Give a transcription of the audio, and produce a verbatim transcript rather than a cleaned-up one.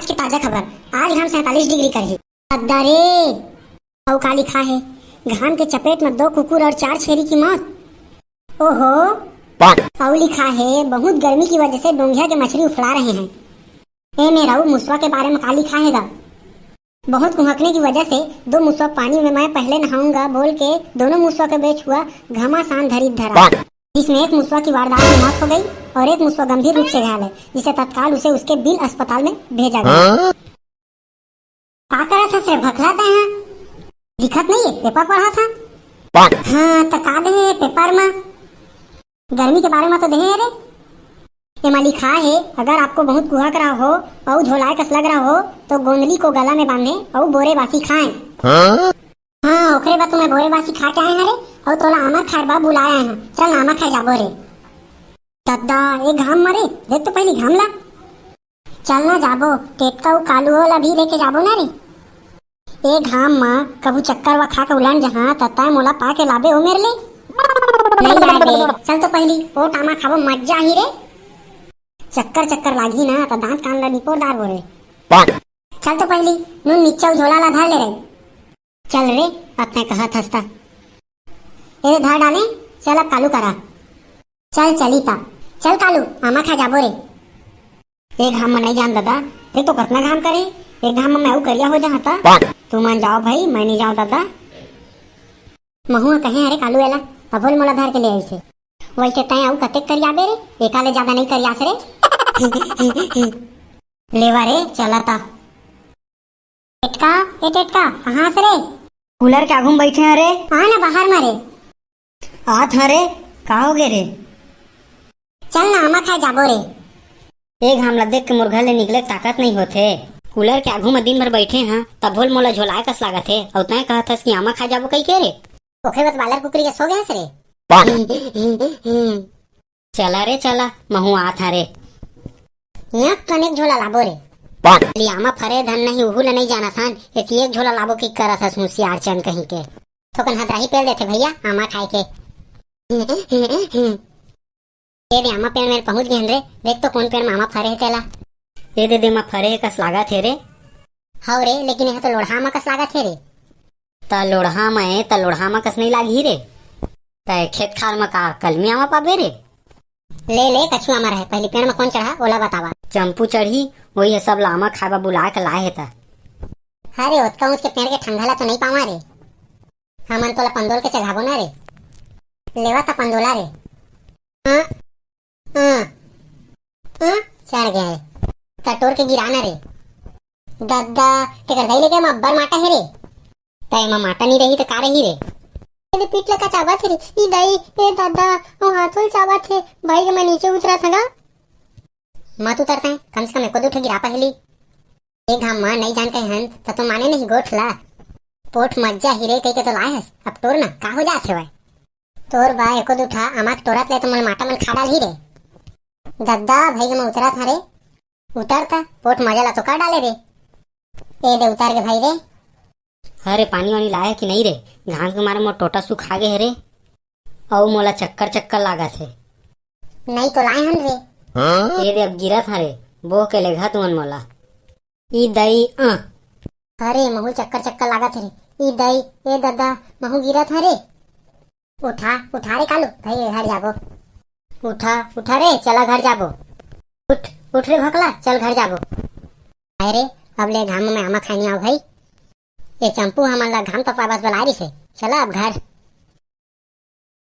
आज के ताजा खबर, आज घाम सैंतालीस डिग्री करही। अद्दा रे, अउ का लिखा हे? घाम के चपेट में दो कुकुर और चार छेरी की मौत। ओहो, अउ लिखा हे, बहुत गर्मी की वजह से डोंगिया के मछली उफला रहे हैं। ए मेरऊ, मुसवा के बारे में का लिखा हे गा? बहुत कुहकने की वजह से दो मुसवा पानी में मैं पहले नहाऊंगा बोल के दोनों मुसवा के बीच हुआ घमासान धरी धरा, जिसमें एक मुसवा की वारदात में मौत हो गई और एक मुसवा गंभीर रूप से घायल है, जिसे तत्काल उसे उसके बिल अस्पताल में भेजा गया। का करत हस रे भखला तैं हा? दिखत नहीं है, पेपर पढ़त हा। हाँ, त का दे पेपर में? गर्मी के बारे में तो देहे हे रे। एमा लिखा हे, अगर आपको बहुत कुहक रहा हो अउ झोलाए कस लग रहा हो, तो गोंदली को गला में बांधे अउ बोरे बासी खाएं। हाँ, ओकरे बर तो मैं बोरे बासी खा के आए हंव रे, अउ तोला आमा खाए बर बुलाए आए हंव। चल ना, आमा खाए जाबो रे। दद्दा, ए घाम मरे, देख तो पहली घाम ला। चल ना जाबो, टेटका अउ कालू ला भी लेके जाबो ना रे। ए घाम म कभू चक्कर वा खा के उलट जहां, त तैं मोला पा के लाबे ओ मेर ले। नहीं यार बे, चल तो पहली ओ टामा खाबो, मजा ही रे। चक्कर चक्कर लागही ना, त दांत कान ला निपोर डारबो रे। चल तो पहली नून मिर्चा अउ झोला ला धर ले रे। चल रे, अब तैं कहत हस त। ए धर डाले, चल अब कालू करा। चल चली ता, चल कालू, आमा खा जाबो रे। ए घाम म नहीं जान ददा, देख तो कतना घाम करे, एक घाम म मैं अउ करिया हो जाहूं ता। तुमन जाओ भाई, मैं नहीं जाओं ददा। महूं कहे हंव रे कालू एला, तभो ले मोला धर के ले आइसे। वैसे तैं अउ कतेक करियाबे रे, एका ले ज्यादा नहीं करियास रे। लेवा रे, चला ता। टेटका, ए टेटका, कहां हस रे? कूलर के आगू म बइठे हंव रे। आ ना बाहर म रे। आत हंव रे, का होगे रे? चल ना, आमा खाए जाबो रे। ए घाम ला देख के मोर घर ले निकले के ताकत नहीं होत हे। कूलर के आगू म दिन भर बइठे हंव, तभो ले मोला झोलाए कस लागत हे, अउ तैं कहत हस कि आमा खाए जाबो कहिके रे। ओखरे बर बायलर कुकरी कस हो गे हस रे। चला रे चला, महूं आत हंव रे। यक कन एक झोला लाबो रे। खाली आमा फरे धन नहीं, उहू ला नहीं जानत हन, एती एक झोला लाबो कहिके करत हस हुसियार चंद कहिके। थोकन हतराही पेल देथे भइया, आमा खाए के। ए दे, आमा पेड़ मेर पहुंच गेन रे, देख तो कोन पेड़ म आमा फरे हे तेला। ए दे दे, एमा फरे हे कस लागत हे रे। हव रे, लेकिन एहा तो लोड़हा आमा कस लागत हे रे। त लोड़हा आमा ए, त लोड़हा आमा कस नहीं लागही रे। त खेत खार म का कलमी आमा पाबे रे? ले ले, कछू आमा रहे, पहली पेड़ म कोन चढ़ा, ओला बतावा। चंपू चढ़ी, वही ह सब ला आमा खाए बर बुला के लाए हे त। अरे, ओतका ऊंच के पेड़ के ठंगा ला तो नहीं पावा रे। हमन तोला पंदोल के चघाबो ना रे। लेवा त पंदोला रे। अं, अं, अं, चढ़ गे। त टोर के गिरा ना रे। दद्दा, तेकर दई ले के एमा अब्बड़ माटा हे रे। त एमा माटा नहीं रही त का रही रे? ए दे पीठ ला का चाबत हे रे। ई दई, ए दद्दा, ओ हाथों ल चाबत हे। भाई के मैं नीचे उतरत हंव गा। मत उतर तैं, कम से कम एको दू ठो गिरा पहली। ए घाम म नहीं जान कहे हन, त तो माने नहीं गोठ ला। पोठ मज्जा ही रे कहिके तो लाए हस, अब टोर ना, का हो जात हे वय? तोर बा एको दू ठा आमा के टोरत ले तो मोला माटा मन खा डालही रे। दद्दा, भाई के मैं उतरत हंव रे। उतर त, पोठ मजा ला तो कर डाले रे। ए दे उतर गे भाई रे। अरे पानी वानी लाए कि नहीं रे? घाम के मारे मोर टोटा सुखा गे हे रे। अउ मोला चक्कर चक्कर लागत हे। नहीं तो लाए हन रे। ए दे अब गिरत हंव रे, बोह के लेगहा तुमन मोला। ई दई अं। अरे महूं ल चक्कर चक्कर लागत हे रे। ई दई, ए ददा, महूं गिरत हंव रे। उठा, उठा रे कालू, भाई घर जाबो। उठा, उठा रे, चला घर जाबो। उठ, उठ रे भकला, चल घर जाबो। अरे, अब ले घाम म मैं आमा खाए नहीं आंव भाई। ए चंपू हमन ला घाम तपाए बर बलाए रिसे। चला अब घर।